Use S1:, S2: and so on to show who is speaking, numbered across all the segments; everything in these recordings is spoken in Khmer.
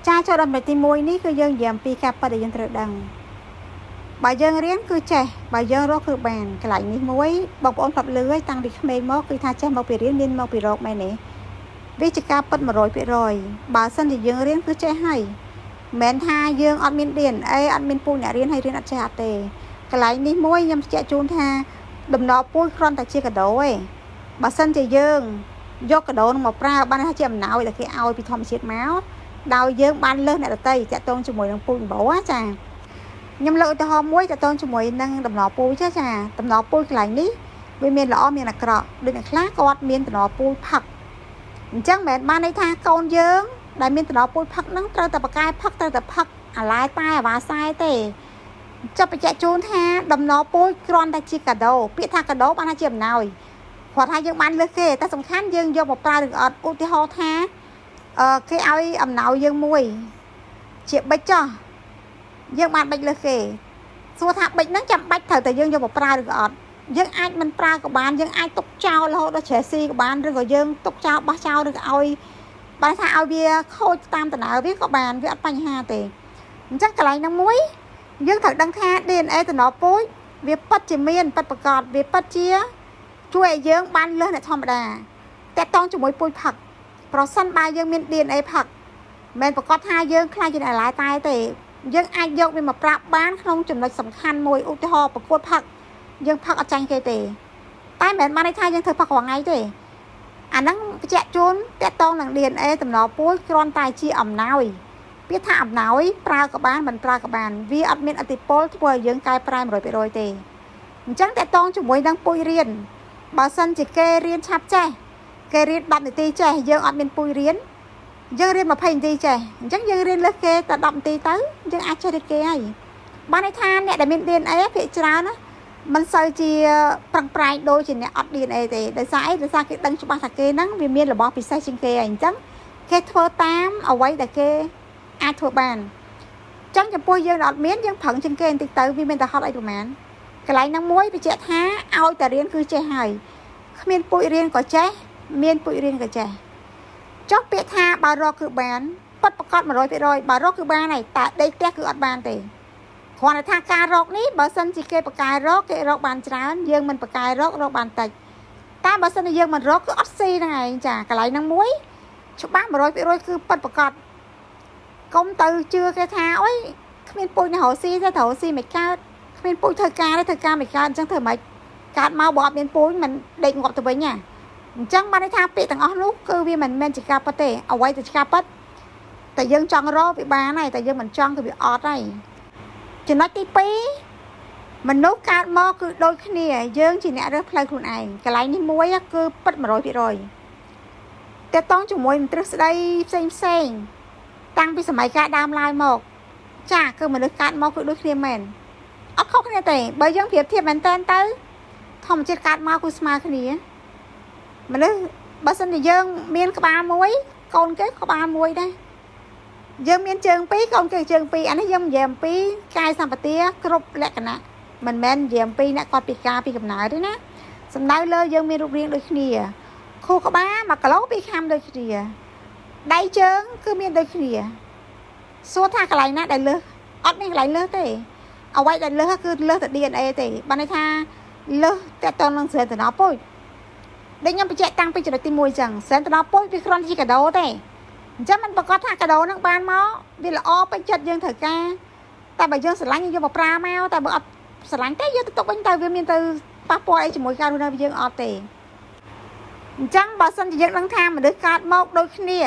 S1: ចាចូលដល់ចំណុចទី1នេះគឺយើងនិយាយអំពីការពិតដែលយើងត្រូវដឹងបើយើងរៀនគឺចេះបើយើងរកគឺបានកន្លែងនេះមួយបងប្អូនធ្លាប់លឺហើយតាំងពីក្មេងមកគឺថាចេះមកពីរៀនមានមកពីរកមែនទេវាជាការពិត100%បើសិនជាយើងរៀនគឺចេះហើយមិនមែនថាយើងអត់មាន DNA អត់មានពូជអ្នករៀនហើយរៀនអត់ចេះអត់ទេកន្លែងនេះមួយខ្ញុំបញ្ជាក់ជូនថាដំណពូជគ្រាន់តែជាកាដូឯងបើសិនជាយើងយកកាដូនឹងមកប្រើបានថាជាអំណោយដែលគេឲ្យពីធម្មជាតិមកដោយយើងបានលើសអ្នកដទៃតាក់ទងជាមួយនឹងពូជអំបូរចាខ្ញុំលើកឧទាហរណ៍មួយតាក់ទងជាមួយនឹងដំណពូជចាដំណពូជកន្លែងនេះវាមានល្អមានអាក្រក់ដូចអ្នកខ្លះគាត់មានតំណពូជផឹកអញ្ចឹងមិនមែនបានន័យថាកូនយើងដែលមានតំណពូជផឹកហ្នឹងត្រូវតែបកកែផឹកត្រូវតែផឹកអាឡែតែអាវ៉ាសែទេចាប់បញ្ជាក់ជូនថាដំណពូជគ្រាន់តែជាកាដូពាក្យថាកាដូបានថាជាអំណោយគាត់ថាយើងបានលើសគេតែសំខាន់យើងយកមកប្រើឬអត់ឧទាហរណ៍ថាអឺគេឲ្យអំណោយយើងមួយជាបិចចោះយើងបានបិចលើសគេសួរថាបិចហ្នឹងចាំបាច់ត្រូវតែយើងយកមកប្រើឬក៏អត់យើងអាចមិនប្រើក៏បានយើងអាចទុកចោលរហូតដល់ច្រេះស៊ីក៏បានឬក៏យើងទុកចោលបោះចោលឬក៏ឲ្យបានថាឲ្យវាខូចតាមដំណើរវាក៏បានវាអត់បញ្ហាទេអញ្ចឹងកន្លែងហ្នឹងមួយយើងត្រូវដឹងថា DNA តំណពូជវាពិតជាមានពិតប្រកបវាពិតជាជួយឲ្យយើងបានលើសអ្នកធម្មតាតកតងជាមួយពូជផឹកប្រសិនបើយើងមាន DNA ផឹកមិនប្រកាសថាយើងខ្លាចជាអ្នកឡាយតែទេយើងអាចយកវាមកប្រាប់បានក្នុងចំណុចសំខាន់មួយឧទាហរណ៍ប្រកួតផឹកយើងផឹកអត់ចាញ់គេទេតែមិនមែនបានន័យថាយើងធ្វើផឹករាល់ថ្ងៃទេអាហ្នឹងបញ្ជាក់ជូនតកតងនឹង DNA តំណពូជគ្រាន់តែជាអំណោយពាក្យថាអំណោយប្រើក៏បានមិនប្រើក៏បានវាអត់មានឥទ្ធិពលធ្វើឲ្យយើងកែប្រែ100%ទេអញ្ចឹងតកតងជាមួយនឹងពូជរៀនបើសិនជាគេរៀនឆាប់ចេះគេរៀន10នាទីចេះយើងអត់មានពូជរៀនយើងរៀន20នាទីចេះអញ្ចឹងយើងរៀនលើសគេតែ10នាទីទៅយើងអាចចេះរៀនគេហើយបានន័យថាអ្នកដែលមាន DNA ភាគច្រើនណាមិនសូវជាប្រឹងប្រែងដូចជាអ្នកអត់ DNA ទេដោយសារអីដោយសារគេដឹងច្បាស់ថាគេហ្នឹងវាមានរបស់ពិសេសជាងគេហើយអញ្ចឹងគេធ្វើតាមអ្វីដែលគេអាចធ្វើបានចឹងចំពោះយើងដែលអត់មានយើងប្រឹងជាងគេបន្តិចទៅវាមានតែហត់អីប្រហែលកន្លែងហ្នឹងមួយបញ្ជាក់ថាឲ្យតែរៀនគឺចេះហើយគ្មានពូជរៀនក៏ចេះមានពូជរៀនក៏ចេះចុះពាក្យថាបើរកគឺបានពិតប្រកប100%បើរកគឺបានហើយតែដេកផ្ទះគឺអត់បានទេគ្រាន់តែថាការរកនេះបើសិនជាគេបកកែរកគេរកបានច្រើនយើងមិនបកកែរករកបានតិចតែបើសិនជាយើងមិនរកគឺអត់ស៊ីហ្នឹងឯងចាកន្លែងហ្នឹងមួយច្បាស់100%គឺពិតប្រកបកុំទៅជឿគេថាអុយគ្មានពូជនៅរកស៊ីទេត្រូវរកស៊ីមិនកើតគ្មានពូជធ្វើការទេធ្វើការមិនកើតអញ្ចឹងធ្វើម៉េចកើតមកបើអត់មានពូជមិនដេកងាប់ទៅវិញណាអញ្ចឹងបានន័យថាពាក្យទាំងអស់នោះគឺវាមិនមែនជាការពិតទេអ្វីទៅជាការពិតតែយើងចង់រកវាបានហើយតែយើងមិនចង់គឺវាអត់ហើយចំណុចទី2មនុស្សកើតមកគឺដូចគ្នាយើងជាអ្នករើសផ្លូវខ្លួនឯងកន្លែងនេះមួយគឺពិត100%តើតងជាមួយនឹងទ្រឹស្ដីផ្សេងផ្សេងតាំងពីសម័យកាលដើមឡើយមកចាគឺមនុស្សកើតមកគឺដូចគ្នាមែនអត់ខុសគ្នាទេបើយើងប្រៀបធៀបមែនតើទៅធម្មជាតិកើតមកគឺស្មើគ្នាមនុស្សបើសិនជាយើងមានក្បាលមួយកូនគេក្បាលមួយដែរយើងមានជើងពីរកូនគេជើងពីរអានេះយើងនិយាយអំពីកាយសម្បទាគ្រប់លក្ខណៈមិនមែននិយាយអំពីអ្នកគាត់ពិការពីកំណើតទេណាសំដៅលើយើងមានរូបរាងដូចគ្នាខួរក្បាល1គីឡូ2ខាំដូចគ្នាដៃជើងគឺមានដូចគ្នាសួរថាកន្លែងណាដែលលើសអត់មានកន្លែងលើសទេអ្វីដែលលើសគឺលើសតែ DNA ទេបានន័យថាលើសតកតងនឹងស្រែតំណពូជដូចខ្ញុំបញ្ជាក់តាំងពីចំណុចទី1ចឹងស្រែតំណពូជវាគ្រាន់តែជាកាដូទេអញ្ចឹងมันប្រកាសថាកាដូនឹងបានមកវាល្អពេញចិត្តយើងត្រូវការតែបើយើងស្រឡាញ់យើងយកមកប្រើមកតែបើអត់ស្រឡាញ់ទេយកទៅទុកវិញទៅវាមានទៅប៉ះពាល់អីជាមួយការរស់នៅយើងអត់ទេអញ្ចឹងបើសិនជាយើងដឹងថាមនុស្សកើតមកដូចគ្នា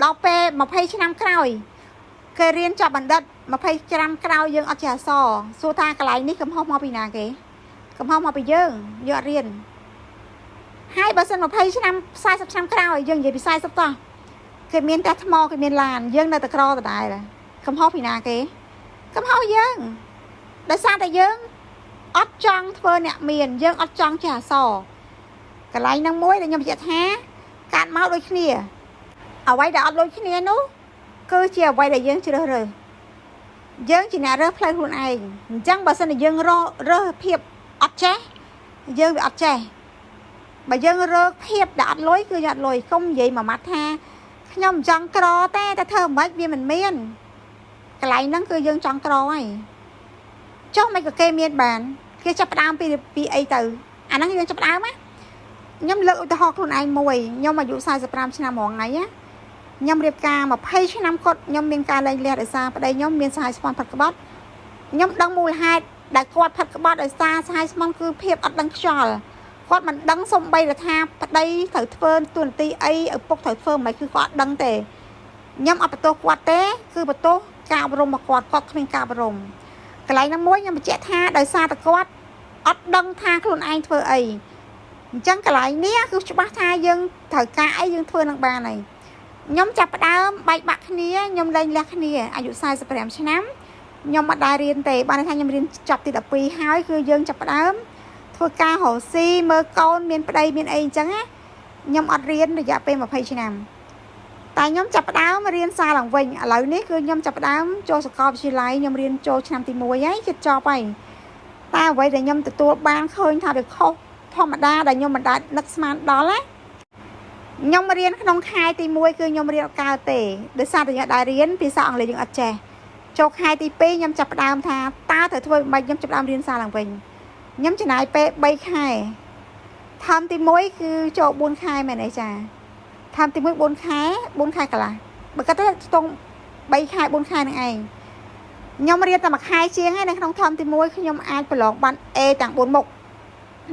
S1: ដល់ពេល20ឆ្នាំក្រោយគេរៀនចប់បណ្ឌិត20ឆ្នាំក្រោយយើងអត់ចេះអក្សរសួរថាកន្លែងនេះកំហុសមកពីណាគេកំហុសមកពីយើងយើងអត់រៀនហើយបើសិន20ឆ្នាំ40ឆ្នាំក្រោយយើងនិយាយពី40តោះគេមានតែថ្មគេមានឡានយើងនៅតែក្រដដែលកំហុសពីណាគេកំហុសយើងដោយសារតែយើងអត់ចង់ធ្វើអ្នកមានយើងអត់ចង់ចេះអក្សរកន្លែងហ្នឹងមួយដែលខ្ញុំបញ្ជាក់ថាកាត់មកដូចគ្នាអ្វីដែលអត់ដូចគ្នានោះគឺជាអ្វីដែលយើងជ្រើសរើសយើងជាអ្នករើសផ្លូវខ្លួនឯងអញ្ចឹងបើសិនជាយើងរើសភាពអត់ចេះយើងវាអត់ចេះបើយើងរើសភាពដែលអត់លុយគឺយើងអត់លុយកុំនិយាយមួយម៉ាត់ថា ខ្ញុំមិនចង់ក្រទេតែធ្វើមិនវាមិនមានកន្លែងហ្នឹងគឺយើងចង់ក្រហើយចុះមិនក៏គេមានបានគេចាប់ផ្ដើមពីអីទៅអាហ្នឹងយើងចាប់ផ្ដើមណាខ្ញុំលើកឧទាហរណ៍ខ្លួនឯងមួយខ្ញុំអាយុ45ឆ្នាំរាល់ថ្ងៃណាខ្ញុំរៀបការ20ឆ្នាំគាត់ខ្ញុំមានការលែងលះដោយសារប្តីខ្ញុំមានសហាយស្មន់ផាត់ក្បត់ខ្ញុំដឹងមូលហេតុដែលគាត់ផាត់ក្បត់ដោយសារសហាយស្មន់គឺភាពអត់ដឹងខ្យល់គាត់មិនដឹងសំបីថាប្តីត្រូវធ្វើទួនាទីអីឪពុកត្រូវធ្វើមិនគឺគាត់អត់ដឹងទេខ្ញុំអត់បន្ទោសគាត់ទេគឺបន្ទោសការអប់រំរបស់គាត់គាត់គ្មានការអប់រំកន្លែងហ្នឹងមួយខ្ញុំបញ្ជាក់ថាដោយសារតែគាត់អត់ដឹងថាខ្លួនឯងធ្វើអីអញ្ចឹងកន្លែងនេះគឺច្បាស់ថាយើងត្រូវការអីយើងធ្វើនឹងបានហើយខ្ញុំចាប់ផ្ដើមបែកបាក់គ្នាខ្ញុំលែងលះគ្នាអាយុ45ឆ្នាំខ្ញុំអត់ដែលរៀនទេបានន័យថាខ្ញុំរៀនចប់ទី12ហើយគឺយើងចាប់ផ្ដើមធ្វើការរកស៊ីមើលកូនមានប្តីមានអីអញ្ចឹងណាខ្ញុំអត់រៀនរយៈពេល20ឆ្នាំតែខ្ញុំចាប់ផ្ដើមរៀនសារឡើងវិញឥឡូវនេះគឺខ្ញុំចាប់ផ្ដើមចូលសាកលវិទ្យាល័យខ្ញុំរៀនចូលឆ្នាំទី1ហើយជិតចប់ហើយតែអ្វីដែលខ្ញុំទទួលបានឃើញថាវាខុសធម្មតាដែលខ្ញុំមិនដែលនឹកស្មានដល់ណាខ្ញុំរៀនក្នុងខែទី1គឺខ្ញុំរៀនអត់កើតទេដោយសារតែខ្ញុំដែលរៀនភាសាអង់គ្លេសយើងអត់ចេះចូលខែទី2ខ្ញុំចាប់ផ្ដើមថាតើត្រូវធ្វើម៉េចខ្ញុំចាប់ផ្ដើមរៀនសារឡើងវិញខ្ញុំចំណាយពេល3ខែថើមទី1គឺចូល4ខែមែនទេចាថើមទី1 4ខែ4ខែកន្លះបើគិតទៅស្ទង់3ខែ4ខែនឹងឯងខ្ញុំរៀនតែមួយខែជាងហើយនៅក្នុងថើមទី1ខ្ញុំអាចប្រឡងបាន A ទាំង4មុខ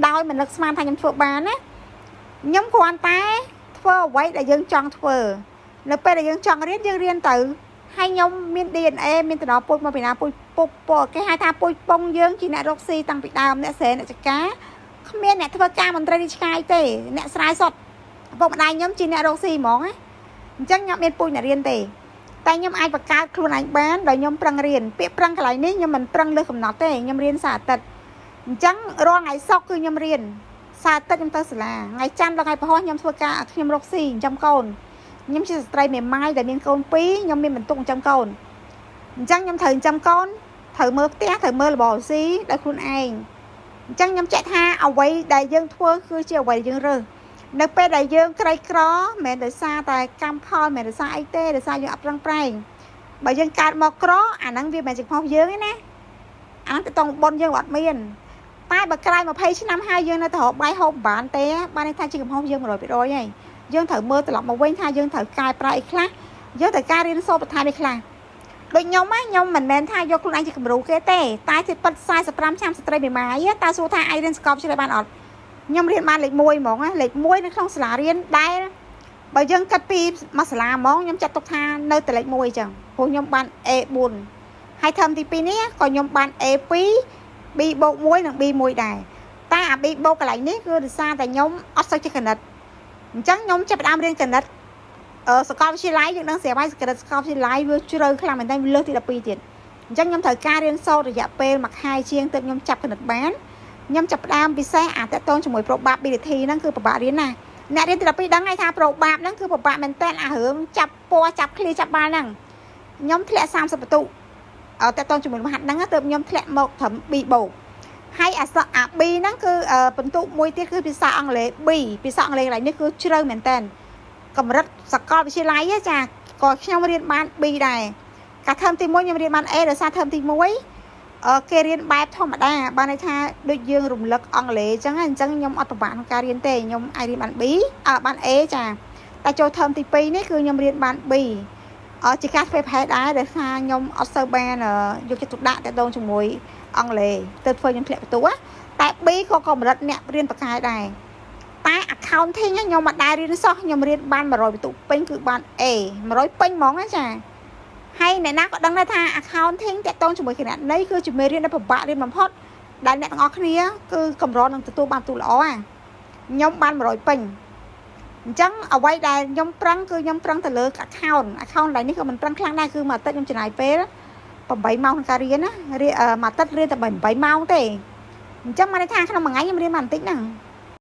S1: ដោយមិននឹកស្មានថាខ្ញុំធ្វើបានណាខ្ញុំគ្រាន់តែធ្វើអ្វីដែលយើងចង់ធ្វើនៅពេលដែលយើងចង់រៀនយើងរៀនទៅហើយខ្ញុំមាន DNA មានតំណពូជមកពីណាពូជពុកពគេហៅថាពូជពងយើងជាអ្នករកស៊ីតាំងពីដើមអ្នកស្រែអ្នកចកាគ្មានអ្នកធ្វើការមន្ត្រីរាជការទេអ្នកស្រែសុតឪពុកម្ដាយខ្ញុំជាអ្នករកស៊ីហ្មងណាអញ្ចឹងខ្ញុំមានពូជអ្នករៀនទេតែខ្ញុំអាចបង្កើតខ្លួនឯងបានដោយខ្ញុំប្រឹងរៀនពាក្យប្រឹងកន្លែងនេះខ្ញុំមិនប្រឹងលើសកំណត់ទេខ្ញុំរៀនសៅរ៍អាទិត្យអញ្ចឹងរាល់ថ្ងៃសុក្រគឺខ្ញុំរៀនសៅរ៍អាទិត្យខ្ញុំទៅសាលាថ្ងៃច័ន្ទដល់ថ្ងៃពហុខ្ញុំធ្វើការខ្ញុំរកស៊ីចិញ្ចឹមកូនខ្ញុំជាស្ត្រីមេម៉ាយដែលមានកូនពីរខ្ញុំមានបន្ទុកចិញ្ចឹមកូនអញ្ចឹងខ្ញុំត្រូវចិញ្ចឹមកូនត្រូវមើលផ្ទះត្រូវមើលរបរស៊ីដោយខ្លួនឯងអញ្ចឹងខ្ញុំចែកថាអ្វីដែលយើងធ្វើគឺជាអ្វីដែលយើងរើសនៅពេលដែលយើងក្រីក្រមិនមែនដោយសារតែកម្មផលមិនមែនដោយសារអីទេដោយសារយើងអត់ប្រឹងប្រែងបើយើងកើតមកក្រអាហ្នឹងវាមិនមែនជាខុសយើងទេណាអាហ្នឹងទៅតង់ប៉ុនយើងអត់មានតែបើក្រោយ20ឆ្នាំហើយយើងនៅតែរកបាយហូបមិនបានទេបានន័យថាជាកំហុសយើង100%ហើយយើងត្រូវមើលត្រឡប់មកវិញថាយើងត្រូវកែប្រែអីខ្លះយើងត្រូវការរៀនសូត្របន្ថែមអីខ្លះដូចខ្ញុំណាខ្ញុំមិនមែនថាយកខ្លួនឯងជាគំរូគេទេតែជាពិត45ឆ្នាំស្ត្រីមេម៉ាយតើសួរថាឯងរៀនសាកលវិទ្យាល័យបានអត់ខ្ញុំរៀនបានលេខ1ហ្មងណាលេខ1នៅក្នុងសាលារៀនដែលបើយើងគិតពីមួយសាលាហ្មងខ្ញុំចាត់ទុកថានៅតែលេខ1អញ្ចឹងព្រោះខ្ញុំបាន A4 ហើយធើមទី2នេះក៏ខ្ញុំបាន A2 B បូក1និង B1 ដែរតែអា B បូកកន្លែងនេះគឺដោយសារតែខ្ញុំអត់សូវចេះគណិតអញ្ចឹងខ្ញុំចាប់ផ្ដើមរៀនគណិតអឺសាកលវិទ្យាល័យយើងដឹងស្រាប់ហើយគណិតសាកលវិទ្យាល័យវាជ្រៅខ្លាំងមែនតើវាលើសទី12ទៀតអញ្ចឹងខ្ញុំត្រូវការរៀនសូត្ររយៈពេលមួយខែជាងទើបខ្ញុំចាប់គណិតបានខ្ញុំចាប់ផ្ដើមពិសេសអាតកតងជាមួយ probability ហ្នឹងគឺពិបាករៀនណាស់អ្នករៀនទី12ដឹងហើយថា probab ហ្នឹងគឺពិបាកមែនតើអារឿងចាប់ពណ៌ចាប់ឃ្លីចាប់បាល់ហ្នឹងខ្ញុំធ្លាក់30បន្ទុកអតកតងជាមួយមហាត់ហ្នឹងទើបខ្ញុំធ្លាក់មកត្រឹម B បូកហើយអសអា B ហ្នឹងគឺបន្ទុកមួយទៀតគឺភាសាអង់គ្លេស B ភាសាអង់គ្លេសកន្លែងនេះគឺជ្រៅមែនតើកម្រិតសាកលវិទ្យាល័យចាក៏ខ្ញុំរៀនបាន B ដែរកាលធើមទី1ខ្ញុំរៀនបាន A ដោយសារធើមទី1អឺគេរៀនបែបធម្មតាបានន័យថាដូចយើងរំលឹកអង់គ្លេសអញ្ចឹងអញ្ចឹងខ្ញុំអត់ពិបាកក្នុងការរៀនទេខ្ញុំអាចរៀនបាន B អឺបាន A ចាតែចូលធើមទី2នេះគឺខ្ញុំរៀនបាន B អឺជាការធ្វើប្រហែសដែរដោយសារខ្ញុំអត់សូវបានយកចិត្តទុកដាក់តទៅជាមួយអង់គ្លេសទៅធ្វើខ្ញុំធ្លាក់បន្ទុកតែ B ក៏កម្រិតអ្នករៀនបកកែដែរតែ accounting ខ្ញុំអត់ដែលរៀនសោះខ្ញុំរៀនបាន100បន្ទុកពេញគឺបាន A 100ពេញហ្មងណាចាហើយអ្នកណាក៏ដឹងដែរថា accounting តាក់ទងជាមួយគណនេយ្យគឺជាមេរៀនដែលពិបាករៀនបំផុតដែលអ្នកទាំងអស់គ្នាគឺកម្រនឹងទទួលបានទូល្អអាខ្ញុំបាន100ពេញអញ្ចឹងអ្វីដែលខ្ញុំប្រឹងគឺខ្ញុំប្រឹងទៅលើ account account ដែលនេះក៏មិនប្រឹងខ្លាំងដែរគឺមួយអាទិត្យខ្ញុំចំណាយពេល8ម៉ោងក្នុងការរៀនណារៀនមួយអាទិត្យរៀនតែ8ម៉ោងទេអញ្ចឹងមកន័យថាក្នុងមួយថ្ងៃខ្ញុំរៀនបានបន្តិចហ្នឹង